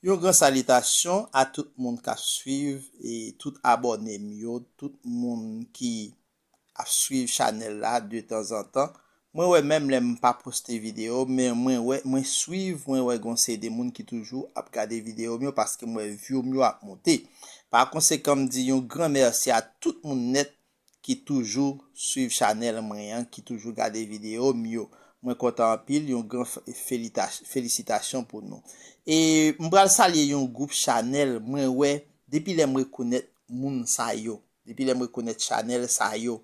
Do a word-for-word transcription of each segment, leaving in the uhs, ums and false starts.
Yon gran salitasyon a tout moun k ap swiv e tout abòne m yo, tout moun ki ap swiv chanèl la de tanzantan. Mwen wè menm lè m pa poste videyo, men mwen wè, mwen swiv, mwen wè gon seri de moun ki toujou ap gade videyo m yo paske m wè view m yo ap monte. Pa konsekan, m di yon gran mèsi a tout moun nèt ki toujou swiv chanèl mwen an, ki toujou gade videyo m yo. Mwen kontan anpil, yon gran f-, felita-, felisitasyon pou nou. E m pral salye yon gwoup chanèl, mwen wè, depi lè m rekonèt moun sa yo, depi lè m rekonèt chanèl sa yo,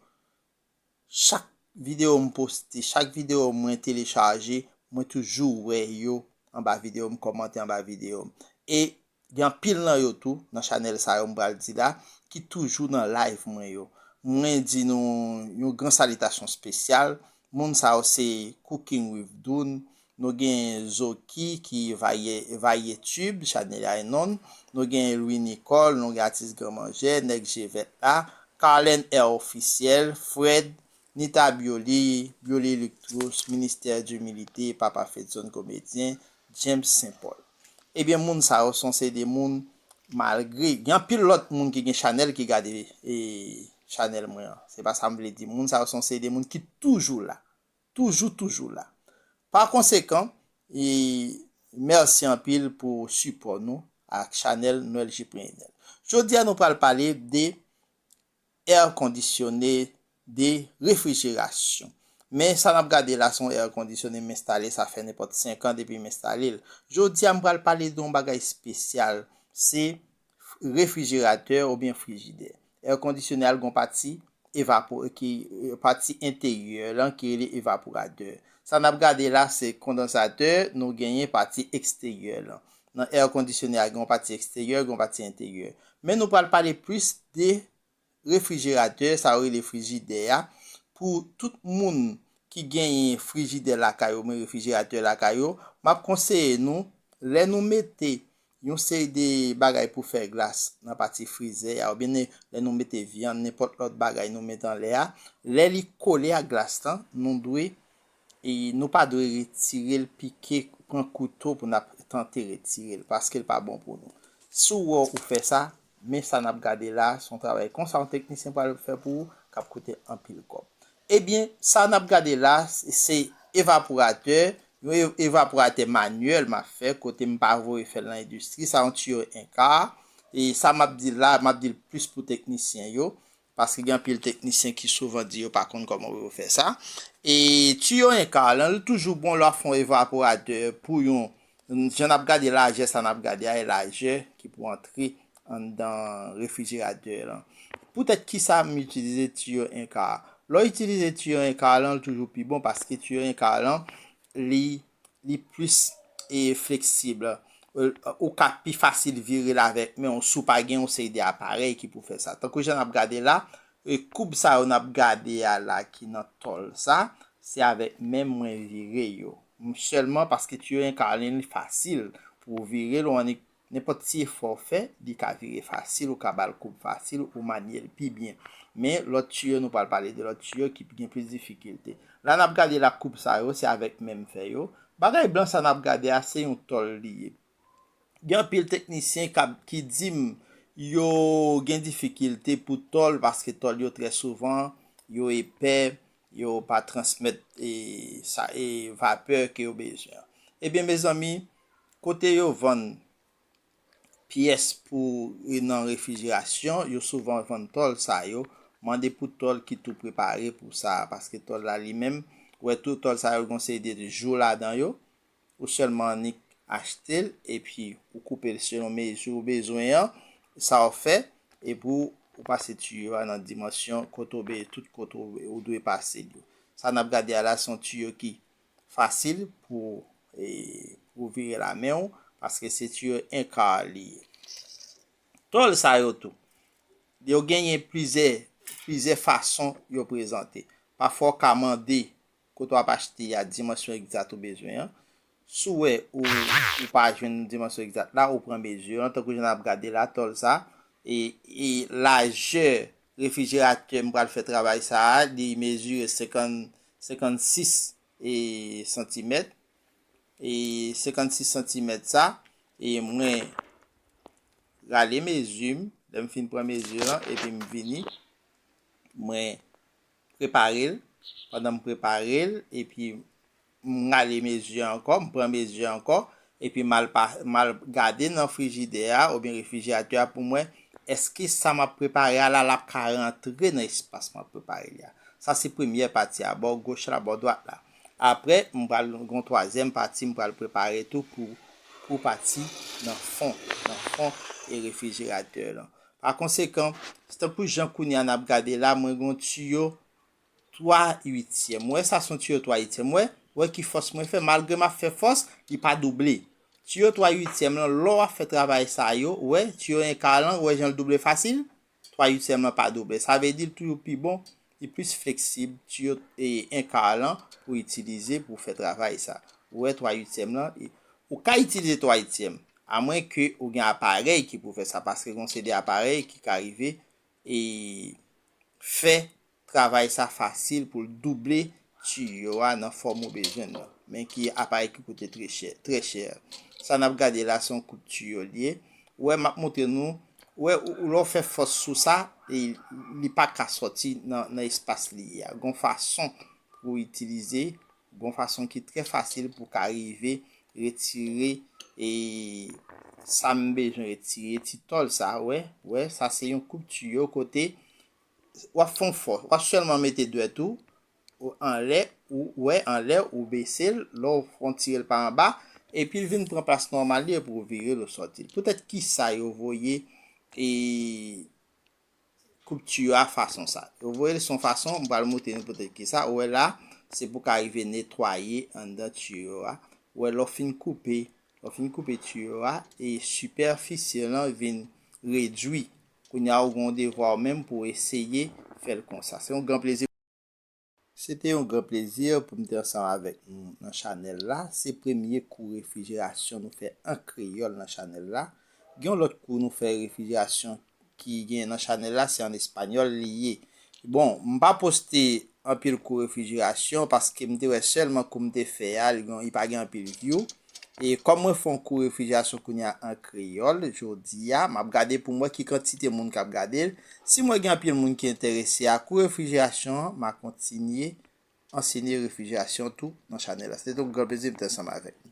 chak videyo m poste, chak videyo mwen telechaje, mwen toujou wè yo anba videyo m, kòmante anba videyo m. E gen anpil nan yo tou, nan chanèl sa yo m pral di la, ki toujou nan live mwen yo. Mwen di nou yon gran salitasyon espesyal. Moun sa yo se Cooking with Dune, nou gen Zoki ki Vaye, Vaye Tube, chanèl a non. Nou gen Louis Nicole, nou gen atis Gran Manjè, Nèg Jevèt la, Carlen Air Officiel, Fred, Nita Bioli, Bioli Lictrus, Ministère d'Humilité, Papa Fedson Komedyen, James Saint Paul. Ebyen, moun sa yo se yon seri de moun, malgre, gen anpil lòt moun ki gen chanèl ki gade e, chanèl mwen an. Se pa sa m vle di. Moun sa yo se yon seri de moun ki toujou la. Toujou, toujou la. Pa konsekan, e, mèsi anpil pou sipò nou ak chanèl Noël J P N L. Jodi a, nou pral pale de air conditionné, de refrijerasyon. Men sa n ap gade la, se yon air conditionné m enstale, sa fè nenpòt senk an depi m enstale l. Jodi a, m pral pale de yon bagay espesyal, se refrijeratè oubyen frijidè. Air conditionné a gen yon pati evapo-, ki, pati enteryè lan ki rele evaporatè. Sa n ap gade la, se kondansatè, nou genyen pati eksteryè lan. Nan air conditionné a, gen yon pati eksteryè, gen yon pati enteryè. Men nou pral pale plis de refrijeratè, sa yo rele frijidè a. Pou tout moun ki genyen frijidè lakay yo, oubyen refrijeratè lakay yo, m ap konseye nou, lè nou mete yon seri de bagay pou fè glas nan pati frizè a, oubyen ne-, lè nou mete vyann, nenpòt lòt bagay nou mete anlè a, lè li kole ak glas lan, nou dwe, e nou pa dwe retire l, pike, pran kouto pou n ap tante retire l, paske l pa bon pou nou. Si w wè w fè sa, men sa n ap gade la, se yon travay konsa yon teknisyen pral fè pou ou, k ap koute anpil kòb. Ebyen, sa n ap gade la, se, se evaporatè, yon e-, evaporatè manyèl m ap fè, kote m pa voye fè l nan endistri, sa yon tiyo enka, e sa m ap di la, m ap di l plis pou teknisyen yo, paske gen anpil teknisyen ki souvan di yo pa konn kòman pou yo fè sa. E tiyo enka lan, li toujou bon lè w ap fè yon evaporatè pou yon, jan n ap gade lajè, sa n ap gade a, e lajè ki pou antre anndan refrijeratè lan. Poutèt ki sa m itilize tiyo enka a? Lè w itilize tiyo enka lan, li toujou pi bon paske tiyo enka lan, li, li plis, e, fleksib. E, ou ka pi fasil vire l avèk men w si w pa gen yon seri de aparèy ki pou fè sa. Tankou jan n ap gade la, e, koub sa yo n ap gade a la ki nan tòl sa, se avèk men m mwen vire yo. M sèlman paske tiyo enka lan li fasil pou w vire l, ou annik nenpòt ti efò w fè, li ka vire fasil, ou ka ba l koub fasil, ou manye l pi byen. Men lòt tiyo, nou pral pale de lòt tiyo ki gen plis difikilte. La n ap gade la koub sa yo, se avèk men m fè yo. Bagay blan sa n ap gade a, se yon tòl li ye. Gen anpil teknisyen k ap, ki di m yo gen difikilte pou tòl, paske tòl yo trè souvan, yo epè, yo pa transmèt, e, sa, e, vapè ke yo bezwen an. Ebyen, mezanmi, kote yo vann pyès pou, e, nan refrijerasyon, yo souvan vann tòl sa yo. Mande pou tòl ki tou prepare pou sa, paske tòl la li menm, ou wè tou tòl sa yo gon seri de jou ladan yo, ou sèlman annik achte l, epi ou koupe l selon mezi ou bezwen an, sa w fè, epi ou, ou pase tiyo a nan dimansyon kote w be-, tout kote w, ou dwe pase l yo. Sa n ap gade a la, se yon tiyo ki fasil pou, e, pou vire la men w, paske se tiyo enka li ye. Tòl sa yo tou, yo genyen plizyè, plizyè fason yo prezante. Pafwa w ka mande kote w ap achte a dimansyon egzat ou bezwen an. Si w wè ou, ou pa jwenn dimansyon egzat la, ou pran mezi an, tankou jan n ap gade la, tòl sa, e, e lajè refrijeratè m pral fè travay sa a, li mezire senkant, senkannsis, e, santimèt. E senkannsis santimèt sa, e mwen rale mezi m, lè m fin pran mezi an, epi m vini, mwen prepare l. Pandan m prepare l, epi m rale mezi an ankò, m pran mezi an ankò, epi m al pa, m al gade nan frijidè a oubyen refrijeratè a pou m wè èske sa m ap prepare a la, l ap ka rantre nan espas m ap prepare li a. Sa se premyè pati a, bò goch la, bò dwat la. Apre, m pral gen yon twazyèm pati, m pral prepare tou pou, pou pati nan fon, nan fon e refrijeratè lan. Pa konsekan, se tankou jan kounye a n ap gade la, mwen gen yon tiyo twa uityèm. Ou wè sa se yon tiyo twa uityèm. Ou wè, ou wè ki fòs mwen fè. Malgre m ap fè fòs, li pa double. Tiyo twa uityèm lan, lè w ap fè travay sa yo, ou wè, tiyo en ka lan, ou wè jan l double fasil. Twa uityèm lan pa double. Sa vle di l toujou pi bon, li plis fleksib, tiyo e en ka lan pou itilize pou fè travay sa. Ou wè twa uityèm lan, e, ou ka itilize twa uityèm, amwen ke ou gen aparèy ki pou fè sa, paske gen yon seri de aparèy ki ka rive e fè travay sa fasil pou l double tiyo a nan fòm ou bezwen l lan, men ki aparèy ki koute trè chè, trè chè. Sa n ap gade la, se yon koup tiyo l ye. Ou wè, m ap montre nou, ou wè, ou, ou, lè w fè fòs sou sa, e li pa ka sòti nan, nan espas li ye a. Gon fason pou itilize, gon fason ki trè fasil pou ka rive retire, e sa m bezwen retire, ti tòl sa, ou wè, ou wè, sa se yon koup tiyo kote w ap fè yon fòs, w ap sèlman mete dwèt ou, ou anlè, ou wè anlè, ou bese l, lè w fè yon tire l pa anba, epi l vin pran plas nòmal li, epi w vire l, ou sòti l. Poutèt kisa yo voye, e, koup tiyo a fason sa? Yo voye l se yon fason, m pral montre nou poutèt kisa. Ou wè la, se pou ka rive netwaye anndan tiyo a. Ou wè, lè w fin koupe, lè w fin koupe tiyo a, e sipèfisi lan vin redwi. Kounye a, ou gen yon devwa ou menm pou w eseye fè l konsa. Se yon gran plezi. Se te yon gran plezi pou m te ansanm avèk nou nan chanèl la. Se premye kou refrijerasyon nou fè an kreyòl nan chanèl la. Gen yon lòt kou nou fè refrijerasyon ki gen nan chanèl la, se an espanyòl li ye. Bon, m pa poste anpil kou refrijerasyon paske m te wè sèlman kou m te fè a, li gen, li pa gen anpil view. E kòm mwen fè yon kou refrijerasyon kounye a an kreyòl, jodi a, m ap gade pou m wè ki kantite moun k ap gade l. Si m wè gen anpil moun ki enterese a kou refrijerasyon an, m a kontinye ansenye refrijerasyon tou nan chanèl la. Se te yon gran plezi m te ansanm avèk nou.